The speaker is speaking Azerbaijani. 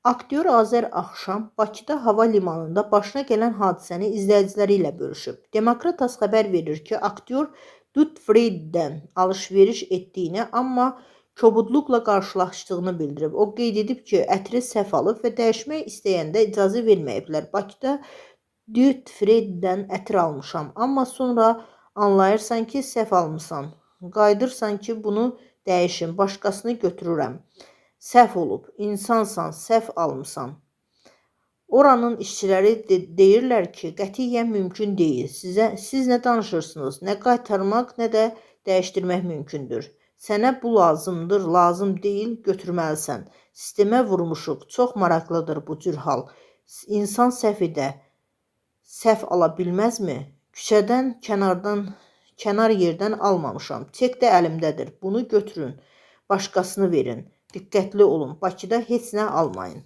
Aktyor Azər axşam Bakıda hava limanında başına gələn hadisəni izləyiciləri ilə bölüşüb. Demokratas xəbər verir ki, aktyor Duty Free-dən alış-veriş etdiyini, amma kobudluqla qarşılaşdığını bildirib. O qeyd edib ki, ətri səhv alıb və dəyişmək istəyəndə icazə verməyiblər. Bakıda Duty Free-dən ətir almışam, amma sonra anlayırsan ki, səhv almısan. Qayıdırsan ki, bunu dəyişim, başqasını götürürəm. Səhv olub, insansan, səhv almısan. Oranın işçiləri deyirlər ki, qətiyyən mümkün deyil. Siz nə danışırsınız? Nə qaytarmaq, nə də dəyişdirmək mümkündür. Sənə bu lazımdır, lazım deyil, götürməlisən. Sistemə vurmuşuq. Çox maraqlıdır bu cür hal. İnsan səhv edə, səhv ala bilməzmi? Küçədən, kənardan, kənar yerdən almamışam. Çek də əlimdədir. Bunu götürün, başqasını verin. Diqqətli olun. Bakıda heç nə almayın.